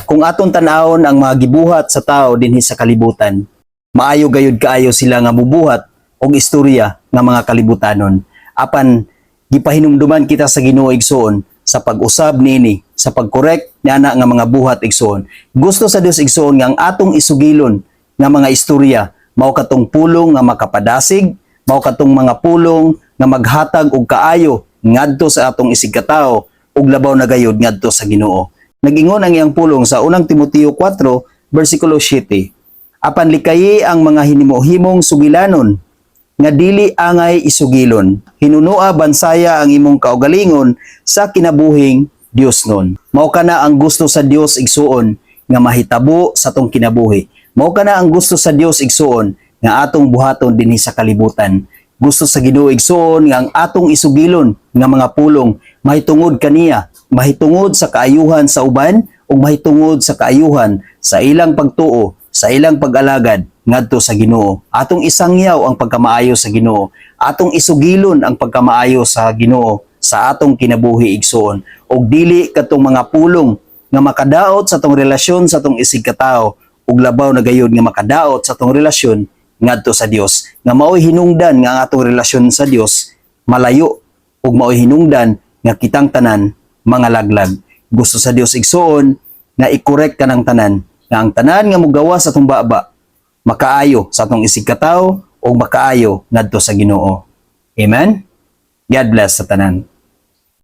Kung atong tan-awon ang mga gibuhat sa tao dinhi sa kalibutan, maayo gayud kaayo sila nga mubuhat og istorya nga mga kalibutanon. Apan gipahinumduman kita sa Ginoo, igsoon, sa pag-usab niini, sa pag-correct niana nga mga buhat, igsoon. Gusto sa Dios, igsoon, nga ang atong isugilon nga mga istorya mao katong pulong nga makapadasig, mao katong mga pulong nga maghatag og kaayo ngadto sa atong isigkatao ug labaw na gayud ngadto sa Ginoo. Nagingon ang iyang pulong sa Unang Timoteo 4 bersikulo 7: "Apan likayi ang mga hinimo-himong sugilanon nga dili angay isugilon. Hinunua bansaya ang imong kaugalingon sa kinabuhing Diosnon." Mao kana ang gusto sa Dios, igsuon, nga mahitabo sa atong kinabuhi. Mao kana ang gusto sa Dios, igsuon, nga atong buhaton dinhi sa kalibutan. Gusto sa Ginoo, igsuon, nga ang atong isugilon nga mga pulong mahitungod kaniya, mahitungod sa kaayuhan sa uban ug mahitungod sa kaayuhan sa ilang pagtuo, sa ilang pag-alagad ngadto sa Ginoo. Atong isangyaw ang pagkamaayo sa Ginoo. Atong isugilon ang pagkamaayo sa Ginoo sa atong kinabuhi, igsuon. Ug dili katong mga pulong nga makadaot sa atong relasyon sa atong isigkatao ug labaw na gayud nga makadaot sa atong relasyon ngadto sa Dios. Nga mao'y hinungdan nga ang atong relasyon sa Dios malayo ug mao'y hinungdan nga kitang tanan mga laglag. Gusto sa Dios, igsuon, nga i-correct kanang tanan, nga ang tanan nga mugawa sa atong baba makaayo sa atong isigkatao o makaayo ngadto sa Ginoo. Amen. God bless sa tanan.